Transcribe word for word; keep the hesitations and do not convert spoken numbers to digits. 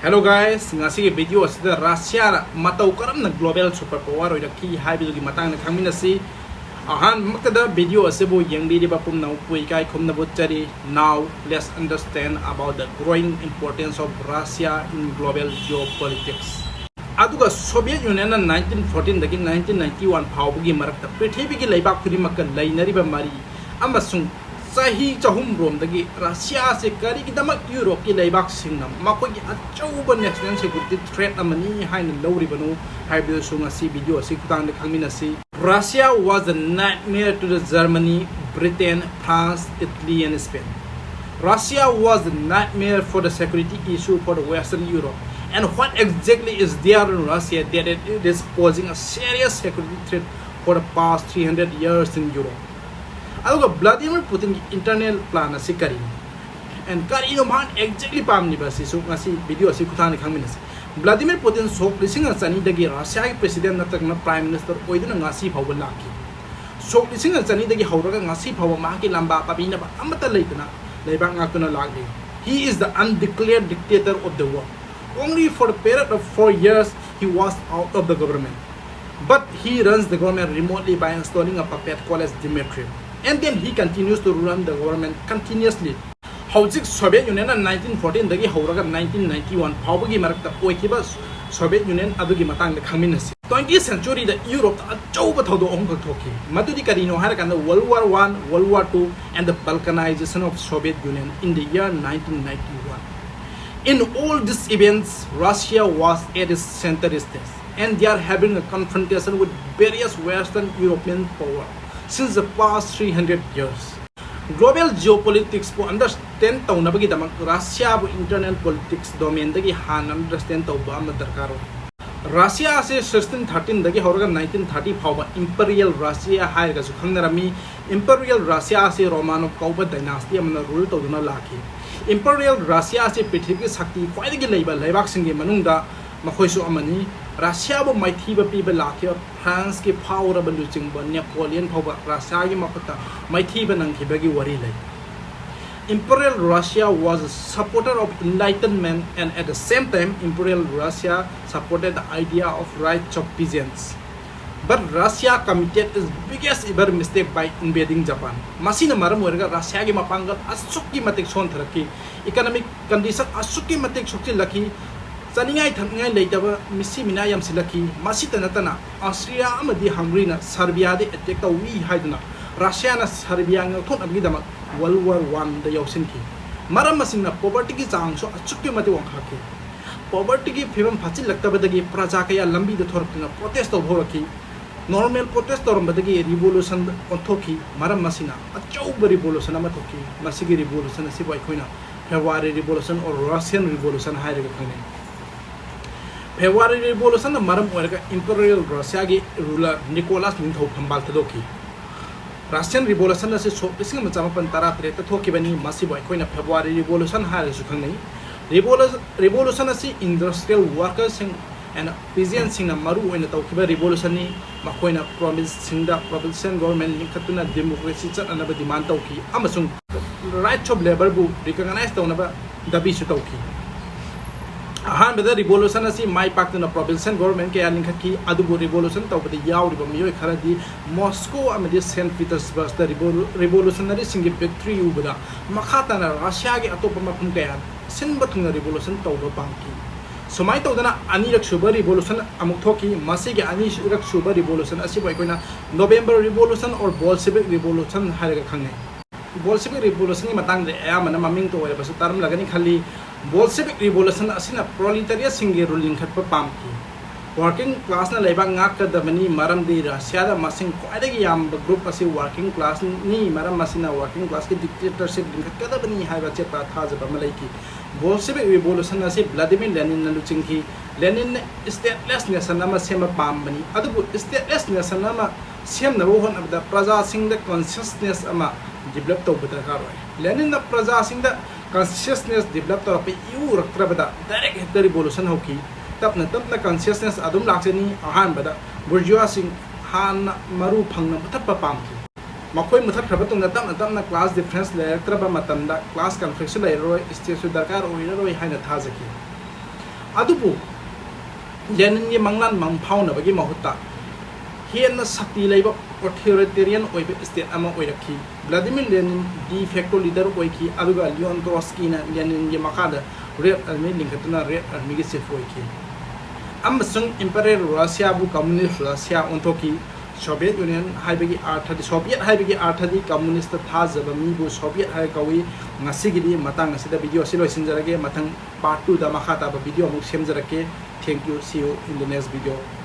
Hello guys, ꯉꯁꯤꯒꯤ video ꯑꯁꯤꯗ ꯔꯁꯤꯌꯥꯅ ꯃꯇꯧ ꯀꯔꯝꯅ global super power ꯑꯣꯏꯔꯛꯈꯤ ꯍꯥꯏꯕꯗꯨꯒꯤ ꯃꯇꯥꯡꯗ ꯈꯪꯃꯤꯟꯅꯁꯤ꯫ ꯑꯍꯥꯟꯕꯃꯛꯇꯗ video ꯑꯁꯤꯕꯨ ꯌꯦꯡꯕꯤꯔꯤꯕ ꯄꯨꯝꯅꯃꯛꯄꯨ ꯏꯀꯥꯏ ꯈꯨꯝꯅꯕ ꯎꯠꯆꯔꯤ꯫ Now let's understand about the growing importance of Russia in global geopolitics. ꯑꯗꯨꯒ Soviet Union ꯅ nineteen fourteen ꯗꯒꯤ nineteen ninety one ꯐꯥꯎꯕꯒꯤ ꯃꯔꯛꯇ ꯄ꯭ꯔꯤꯊꯤꯕꯤꯒꯤ ꯂꯩꯕꯥꯛ ꯈꯨꯗꯤꯡꯃꯛꯀ ꯂꯩꯅꯔꯤꯕ ꯃꯔꯤ ꯑꯃꯁꯨꯡ ꯆꯍꯤ ꯆꯍꯨꯝ ꯔꯣꯝꯗꯒꯤ ꯔꯁꯤꯌꯥ ꯑꯁꯤ ꯀꯔꯤꯒꯤꯗꯃꯛ ꯌꯨꯔꯣꯞꯀꯤ ꯂꯩꯕꯥꯛꯁꯤꯡꯅ ꯃꯈꯣꯏꯒꯤ ꯑꯆꯧꯕ national security threat ꯑꯃꯅꯤ ꯍꯥꯏꯅ ꯂꯧꯔꯤꯕꯅꯣ ꯍꯥꯏꯕꯗꯨꯁꯨ ꯉꯁꯤ video ꯑꯁꯤ ꯈꯨꯊꯥꯡꯗ ꯈꯪꯃꯤꯟꯅꯁꯤ꯫ Russia was a nightmare to the Germany, Britain, France, Italy, and Spain. Russia was a nightmare for the security issue for the Western Europe. And what exactly is there in Russia that it, it is posing a serious security threat for the past three hundred years in Europe? ꯑꯗꯨꯒ Vladimir Putin ꯒꯤ internal plan ꯑꯁꯤ ꯀꯔꯤꯅꯣ? And ꯀꯔꯤꯅꯣ ꯃꯍꯥꯛꯅ exactly ꯄꯥꯝꯂꯤꯕ ꯑꯁꯤꯁꯨ ꯉꯁꯤ video ꯑꯁꯤ ꯈꯨꯊꯥꯡꯗ ꯈꯪꯃꯤꯟꯅꯁꯤ꯫ Vladimir Putin ꯁꯣꯛ ꯂꯤꯁꯤꯡ ꯑꯃ ꯆꯅꯤꯗꯒꯤ ꯔꯁꯤꯌꯥꯒꯤ president ꯅꯠꯇ꯭ꯔꯒꯅ prime minister ꯑꯣꯏꯗꯨꯅ ꯉꯁꯤ ꯐꯥꯎꯕ ꯂꯥꯛꯈꯤ꯫ ꯁꯣꯛ ꯂꯤꯁꯤꯡ ꯑꯃ ꯆꯅꯤꯗꯒꯤ ꯍꯧꯔꯒ ꯉꯁꯤ ꯐꯥꯎꯕ ꯃꯍꯥꯛꯀꯤ ꯂꯝꯕꯥ ꯄꯥꯕꯤꯅꯕ ꯑꯃꯠꯇ ꯂꯩꯇꯅ ꯂꯩꯕꯥꯛ ꯉꯥꯛꯇꯨꯅ ꯂꯥꯛꯂꯤ꯫ He is the undeclared dictator of the world. Only for a period of four years he was out of the government. But he runs the government remotely by installing a puppet called as Dmitry. And then he continues to run the government continuously. ꯍꯧꯖꯤꯛ Soviet Union ꯅ nineteen fourteen ꯗꯒꯤ ꯍꯧꯔꯒ nineteen ninety one ꯐꯥꯎꯕꯒꯤ ꯃꯔꯛꯇ ꯑꯣꯏꯈꯤꯕ Soviet Union ꯑꯗꯨꯒꯤ ꯃꯇꯥꯡꯗ ꯈꯪꯃꯤꯟꯅꯁꯤ꯫ Twentieth century ꯗ ꯌꯨꯔꯣꯞꯇ ꯑꯆꯧꯕ ꯊꯧꯗꯣꯛ ꯑꯍꯨꯝꯈꯛ ꯊꯣꯛꯈꯤ꯫ ꯃꯗꯨꯗꯤ ꯀꯔꯤꯅꯣ ꯍꯥꯏꯔꯀꯥꯟꯗ World War One, World War Two, and the balkanization of Soviet Union in the year nineteen ninety one. In all these events, Russia was at its center stage, and they are having a confrontation with various Western European power since the past three hundred years. Global geopolitics ꯄꯨ understand ꯇꯧꯅꯕꯒꯤꯗꯃꯛ ꯔꯁꯤꯌꯥꯕꯨ internal politics domain ꯗꯒꯤ ꯍꯥꯟꯅ understand ꯇꯧꯕ ꯑꯃ ꯗꯔꯀꯥꯔ ꯑꯣꯏ꯫ Russia ꯑꯁꯤ sixteen thirteen ꯗꯒꯤ ꯍꯧꯔꯒ nineteen thirty ꯐꯥꯎꯕ Imperial Russia ꯍꯥꯏꯔꯒꯁꯨ ꯈꯪꯅꯔꯝꯃꯤ꯫ Imperial Russia ꯑꯁꯤ Romanov ꯀꯧꯕ dynasty ꯑꯃꯅ rule ꯇꯧꯗꯨꯅ ꯂꯥꯛꯈꯤ꯫ Imperial Russia ꯑꯁꯤ ꯄ꯭ꯔꯤꯊꯤꯕꯤꯒꯤ ꯁꯛꯇꯤ ꯈ꯭ꯋꯥꯏꯗꯒꯤ ꯂꯩꯕ ꯂꯩꯕꯥꯛꯁꯤꯡꯒꯤ ꯃꯅꯨꯡꯗ ꯃꯈꯣꯏꯁꯨ ꯑꯃꯅꯤ꯫ ꯔꯁꯤꯌꯥꯕꯨ ꯃꯥꯏꯊꯤꯕ ꯄꯤꯕ ꯂꯥꯛꯈꯤꯕ France ꯀꯤ ꯐꯥꯎꯔꯕ ꯂꯨꯆꯤꯡꯕ Napoleon ꯐꯥꯎꯕ ꯔꯁꯤꯌꯥꯒꯤ ꯃꯈꯨꯠꯇ ꯃꯥꯏꯊꯤꯕ ꯅꯪꯈꯤꯕꯒꯤ ꯋꯥꯔꯤ ꯂꯩ꯫ Imperial Russia was a supporter of Enlightenment, and at the same time, Imperial Russia supported the idea of rights of peasants. But Russia committed its biggest ever mistake by invading Japan. ꯃꯁꯤꯅ ꯃꯔꯝ ꯑꯣꯏꯔꯒ ꯔꯁꯤꯌꯥꯒꯤ ꯃꯄꯥꯡꯒꯜ ꯑꯁꯨꯛꯀꯤ ꯃꯇꯤꯛ ꯁꯣꯟꯊꯔꯛꯈꯤ, economic condition ꯑꯁꯨꯛꯀꯤ ꯃꯇꯤꯛ ꯁꯣꯛꯆꯤꯜꯂꯛꯈꯤ, ꯆꯥꯅꯤꯡꯉꯥꯏ ꯊꯛꯅꯤꯡꯉꯥꯏ ꯂꯩꯇꯕ ꯃꯤꯁꯤ ꯃꯤꯅꯥ ꯌꯥꯝꯁꯤꯜꯂꯛꯈꯤ꯫ ꯃꯁꯤꯇ ꯅꯠꯇꯅ ꯑꯁꯇ꯭ꯔꯤꯌꯥ ꯑꯃꯗꯤ ꯍꯪꯒꯔꯤꯅ ꯁꯔꯕꯤꯌꯥꯗ attack ꯇꯧꯏ ꯍꯥꯏꯗꯨꯅ ꯔꯁꯤꯌꯥꯅ ꯁꯔꯕꯤꯌꯥ ꯉꯥꯛꯊꯣꯛꯅꯕꯒꯤꯗꯃꯛ World War Oneꯗ ꯌꯥꯎꯁꯤꯟꯈꯤ꯫ ꯃꯔꯝ ꯑꯁꯤꯅ povertyꯒꯤ ꯆꯥꯡꯁꯨ ꯑꯁꯨꯛꯀꯤ ꯃꯇꯤꯛ ꯋꯥꯡꯈꯠꯂꯛꯈꯤ꯫ Povertyꯒꯤ ꯐꯤꯕꯝ ꯐꯠꯆꯤꯜꯂꯛꯇꯕꯗꯒꯤ ꯄ꯭ꯔꯖꯥ ꯀꯌꯥ ꯂꯝꯕꯤꯗ ꯊꯣꯔꯛꯇꯨꯅ protest ꯇꯧꯕ ꯍꯧꯔꯛꯈꯤ꯫ Normal protest ꯇꯧꯔꯝꯕꯗꯒꯤ revolution ꯑꯣꯟꯊꯣꯛꯈꯤ꯫ ꯃꯔꯝ ꯑꯁꯤꯅ ꯑꯆꯧꯕ revolution ꯑꯃ ꯊꯣꯛꯈꯤ꯫ ꯃꯁꯤꯒꯤ revolution ꯑꯁꯤꯕꯨ ꯑꯩꯈꯣꯏꯅ February Revolution or Russian Revolution ꯍꯥꯏꯔꯒ ꯈꯪꯅꯩ꯫ February Revolutionꯅ ꯃꯔꯝ ꯑꯣꯏꯔꯒ Imperial Russiaꯒꯤ ruler Nicholas ꯅꯤꯡꯊꯧ ꯐꯝꯕꯥꯜ ꯊꯥꯗꯣꯛꯈꯤ꯫ Russian Revolution ꯑꯁꯤ ꯁꯣꯛ ꯂꯤꯁꯤꯡ ꯑꯃ ꯆꯃꯥꯄꯟ ꯇꯔꯥ ꯇꯔꯦꯠꯇ ꯊꯣꯛꯈꯤꯕꯅꯤ꯫ ꯃꯁꯤꯕꯨ ꯑꯩꯈꯣꯏꯅ February Revolution ꯍꯥꯏꯔꯒꯁꯨ ꯈꯪꯅꯩ꯫ Revolu-, revolution ꯑꯁꯤ industrial workerꯁꯤꯡ and peasantꯁꯤꯡꯅ ꯃꯔꯨ ꯑꯣꯏꯅ ꯇꯧꯈꯤꯕ revolutionꯅꯤ꯫ ꯃꯈꯣꯏꯅ provinceꯁꯤꯡꯗ provincial government ꯂꯤꯡꯈꯠꯇꯨꯅ democracy ꯆꯠꯅꯅꯕ demand ꯇꯧꯈꯤ ꯑꯃꯁꯨꯡ rights of labourꯕꯨ recognize ꯇꯧꯅꯕ ꯗꯥꯕꯤꯁꯨ ꯇꯧꯈꯤ꯫ ꯑꯍꯥꯟꯕꯗ revolution ꯑꯁꯤ ꯃꯥꯏ ꯄꯥꯛꯇꯨꯅ provincial government ꯀꯌꯥ ꯂꯤꯡꯈꯠꯈꯤ, ꯑꯗꯨꯕꯨ revolution ꯇꯧꯕꯗ ꯌꯥꯎꯔꯤꯕ ꯃꯤꯑꯣꯏ ꯈꯔꯗꯤ Moscow ꯑꯃꯗꯤ Saint Petersburgꯗ revol-, revolutionaryꯁꯤꯡꯒꯤ victory ꯎꯕꯗ ꯃꯈꯥ ꯇꯥꯅ Russiaꯒꯤ ꯑꯇꯣꯞꯄ ꯃꯐꯝ ꯀꯌꯥ ꯁꯤꯟꯕ ꯊꯨꯡꯅ revolution ꯇꯧꯕ ꯄꯥꯝꯈꯤ꯫ ꯁꯨꯃꯥꯏꯅ ꯇꯧꯗꯅ ꯑꯅꯤꯔꯛ ꯁꯨꯕ revolution ꯑꯃꯨꯛ ꯊꯣꯛꯈꯤ꯫ ꯃꯁꯤꯒꯤ ꯑꯅꯤꯔꯛ ꯁꯨꯕ revolution ꯑꯁꯤꯕꯨ ꯑꯩꯈꯣꯏꯅ November Revolution or Bolshevik Revolution ꯍꯥꯏꯔꯒ ꯈꯪꯅꯩ꯫ Bolshevik Revolutionꯒꯤ ꯃꯇꯥꯡꯗ ꯑꯌꯥꯝꯕꯅ ꯃꯃꯤꯡꯇ ꯑꯣꯏꯔꯕꯁꯨ ꯇꯥꯔꯝꯂꯒꯅꯤ ꯈꯜꯂꯤ꯫ Bolshevik Revolution ꯑꯁꯤꯅ proletariatꯁꯤꯡꯒꯤ rule ꯂꯤꯡꯈꯠꯄ ꯄꯥꯝꯈꯤ꯫ Working classꯅ ꯂꯩꯕꯥꯛ ꯉꯥꯛꯀꯗꯕꯅꯤ, ꯃꯔꯝꯗꯤ Russiaꯗ ꯃꯁꯤꯡ ꯈ꯭ꯋꯥꯏꯗꯒꯤ ꯌꯥꯝꯕ group ꯑꯁꯤ working classꯅꯤ, ꯃꯔꯝ ꯑꯁꯤꯅ working classꯀꯤ dictatorship ꯂꯤꯡꯈꯠꯀꯗꯕꯅꯤ ꯍꯥꯏꯕ ꯑꯆꯦꯠꯄ ꯊꯥꯖꯕ ꯑꯃ ꯂꯩꯈꯤ꯫ Bolshevik Revolution ꯑꯁꯤ Vladimir Leninꯅ ꯂꯨꯆꯤꯡꯈꯤ꯫ Leninꯅ stateless nation ꯑꯃ ꯁꯦꯝꯕ ꯄꯥꯝꯕꯅꯤ, ꯑꯗꯨꯕꯨ stateless nation ꯑꯃ ꯁꯦꯝꯅꯕ ꯍꯣꯠꯅꯕꯗ ꯄ꯭ꯔꯖꯥꯁꯤꯡꯗ consciousness ꯑꯃ develop ꯇꯧꯕ ꯗꯔꯀꯥꯔ ꯑꯣꯏ꯫ Leninꯅ ꯄ꯭ꯔꯖꯥꯁꯤꯡꯗ consciousness develop ꯇꯧꯔꯛꯄ ꯏꯎ ꯎꯔꯛꯇ꯭ꯔꯕꯗ direct ꯍꯦꯛꯇ revolution ꯍꯧꯈꯤ꯫ ꯇꯞꯅ ꯇꯞꯅ consciousness ꯑꯗꯨꯝ ꯂꯥꯛꯆꯅꯤ꯫ ꯑꯍꯥꯟꯕꯗ bourgeoisꯁꯤꯡ ꯍꯥꯟꯅ ꯃꯔꯨ ꯐꯪꯅ ꯃꯨꯊꯠꯄ ꯄꯥꯝꯈꯤ꯫ ꯃꯈꯣꯏ ꯃꯨꯊꯠꯈ꯭ꯔꯕ ꯇꯨꯡꯗ ꯇꯞꯅ ꯇꯞꯅ class difference ꯂꯩꯔꯛꯇ꯭ꯔꯕ ꯃꯇꯝꯗ class conflict ꯁꯨ ꯂꯩꯔꯔꯣꯏ, state ꯁꯨ ꯗꯔꯀꯥꯔ ꯑꯣꯏꯔꯔꯣꯏ ꯍꯥꯏꯅ ꯊꯥꯖꯈꯤ꯫ ꯑꯗꯨꯕꯨ ꯂꯦꯅꯤꯟꯒꯤ ꯃꯪꯂꯥꯟ ꯃꯪ ꯐꯥꯎꯅꯕꯒꯤ ꯃꯍꯨꯠꯇ ꯍꯦꯟꯅ ꯁꯛꯇꯤ ꯂꯩꯕ authoritarian ꯑꯣꯏꯕ state ꯑꯃ ꯑꯣꯏꯔꯛꯈꯤ꯫ ꯕ꯭ꯂꯥꯗꯤꯃꯤꯔ ꯂꯦꯅꯤꯟ de facto leader ꯑꯣꯏꯈꯤ, ꯑꯗꯨꯒ ꯂꯤꯑꯣꯟ ꯇ꯭ꯔꯣꯠꯁꯀꯤꯅ ꯂꯦꯅꯤꯟꯒꯤ ꯃꯈꯥꯗ Red Army ꯂꯤꯡꯈꯠꯇꯨꯅ Red Army ꯒꯤ chief ꯑꯣꯏꯈꯤ꯫ ꯑꯃꯁꯨꯡ Emperor Russia ꯕꯨ Communist Russia ꯑꯣꯟꯊꯣꯛꯈꯤ꯫ Soviet Union ꯍꯥꯏꯕꯒꯤ ꯑꯥꯔꯊꯗꯤ, Soviet ꯍꯥꯏꯕꯒꯤ ꯑꯥꯔꯊꯗꯤ communist ꯊꯥꯖꯕ ꯃꯤꯕꯨ Soviet ꯍꯥꯏꯔ ꯀꯧꯏ꯫ ꯉꯁꯤꯒꯤꯗꯤ ꯃꯇꯥꯡ ꯑꯁꯤꯗ video ꯑꯁꯤ ꯂꯣꯏꯁꯤꯟꯖꯔꯒꯦ꯫ ꯃꯊꯪ part two ꯗ ꯃꯈꯥ ꯇꯥꯕ video ꯑꯃꯨꯛ ꯁꯦꯝꯖꯔꯛꯀꯦ꯫ Thank you, see you in the next video.